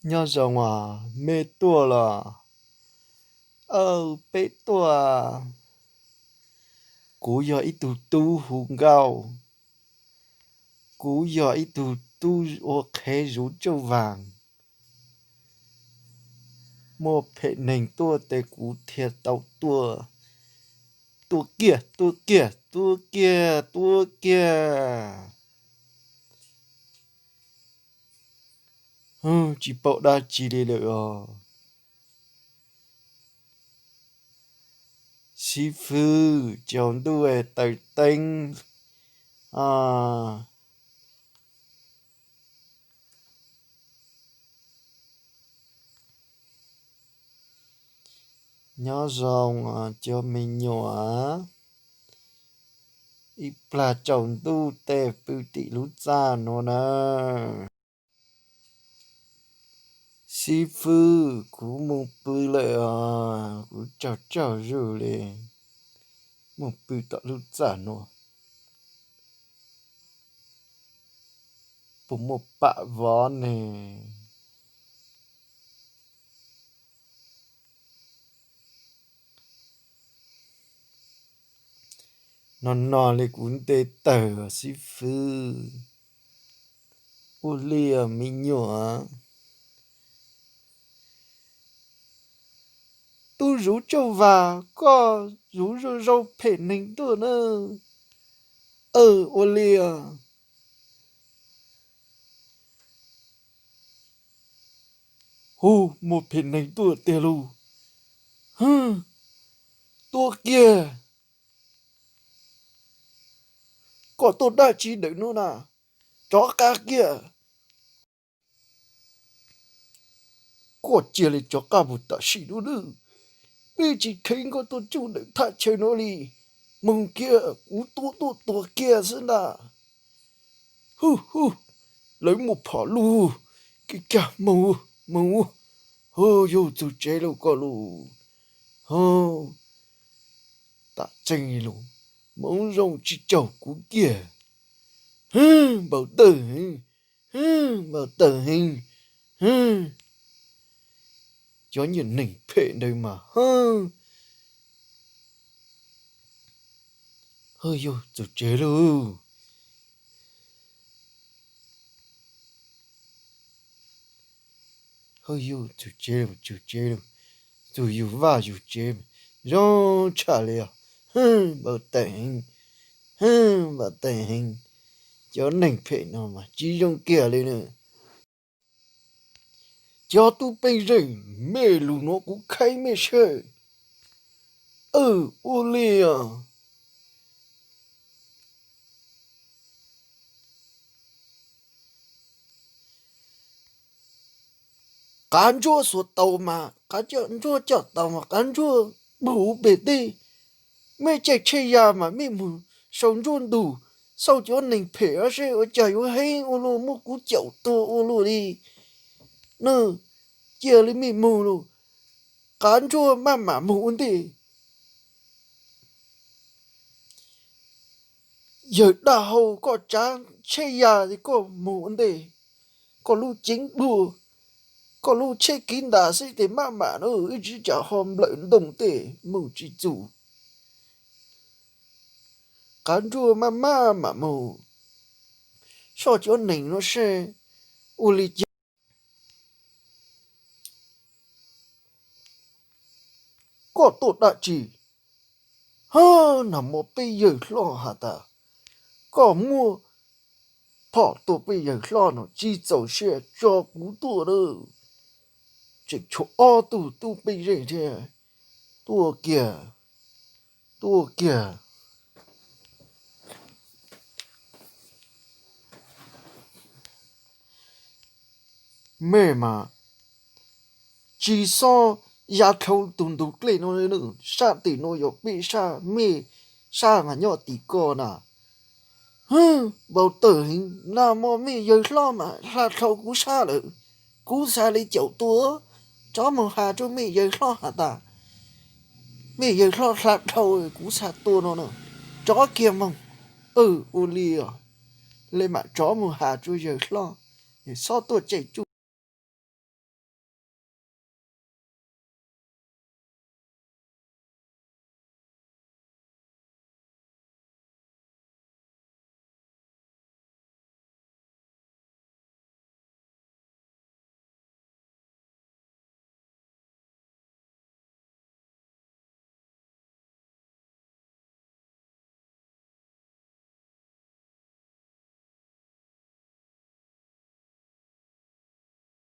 Nyob zoo os, mej tuaj los? Aw, peb tuaj. Kuv yog ib tug tub hu nkauj. Kuv yog ib tug tub ua qhev zuv tsauj vaag. Muaj phem neeg tuaj tes kuv thiaj tau tuaj. Tuaj kiag, tuaj kiag, tuaj kiag, tuaj kiag. Tsis paub dab tsi li lawm os. Xib fwb, tsaus ntuj taws teeb. Nyob zoo cov me nyuam. Ib plag tsaus ntuj tej pw tim lub txaj nuav na. Xib fwb, kuv mus pw lawm os, kuv tsaug tsaug zug li. Mus pw tom lub txaj nuav, puas muaj pam vov ne? No no li kuv nte tawg xib fwb. Ua li os me nyuam. Tub zuv tsauj vag, koj zuv zoo zoo phem neeg tuaj na. Aw, ua li os. Hu, muaj phem neeg tuaj tiag lauj. Hwj, tuaj kiag. Koj tuaj dab tsi ntawm nuav na? Rov qab kiag. Koj cia li rov qab mus tam sim nuav nawb. Peb tsis kheev koj tuaj tsuj ntawm thaj chaw nuav li. Moog kiag, kuv tuaj tuaj tuag kiag xwb ntag. Hwj hwj, lawv muaj phom lug, kag kag moog, moog. Hwj, yug txug tsev lauj koj lauj. Hwj, tam tseeb li lauj, moov zoo tsis caum kuv kiag. Hwj, npaum tawg heev, hwj, npaum tawg heev, hwj. Cov nyuag neeg phem ntawd mas, hwj. Hwj, yug txug tsev lauj. Hwj, yug txug tsev lauj, txug tsev lauj. Txug yug vaj yug tsev, zoo tshaj li os. Hwj, npaum tawg heev, hwj, npaum tawg heev. Cov neeg phem no mas tsis zoo kiag li na. Cov tub pej xeem, mej lug nuav kuv khaib mej sab. Aw, ua li os. Qav ntsuab xuas taus mas, qav ntsuab coj taus mas qav ntsuab npug peg teb. Mej caij tsheb ya mas mej mus sau ntsuab ntug, xauj cov neeg phem seb ua cas yuav heev ua luaj, muab kuv caum tuag ua luaj li. Nws, cia li mej moog lauj, qav ntsuab maj mam moog ua ntej. Yawg daj hau, koj tsav tsheb ya es koj moog ua ntej, koj lub ceev dua, koj lub tsheb kiv ntas xwb tes maj mam na, ib tsam ho nplawm ntoo tej moog tsis txug. Qav ntsuab maj maj mam moog, xauj cov neeg no seb ua li cas. Koj tuaj dab tsi? Hab, nag hmo peb yawg hlob has tas koj muab phom tua peb yawg hlob no tsis txaus siab tso kuv tuaj lawm. Tseem tshuav ob tug tub pej xeem thiab. Tuaj kiag, tuaj kiag. Mej mas tsis xob ya dhau tug ntug dlej no li, sab tim no yog peb sab, mej sab mas nyob tim ko na. Hwb, npau taws heev, nag hmo mej yawg hlob mas hla dhau kuv sab lawm, kuv xav li caum tua. Rov moog has rua mej yawg hlob has tas mej yawg hlob hla dhau kuv xav tua no na. Rov kiag moog. Ua li os, le mam rov moog has rua yawg hlob, xob tuaj caij tsuj.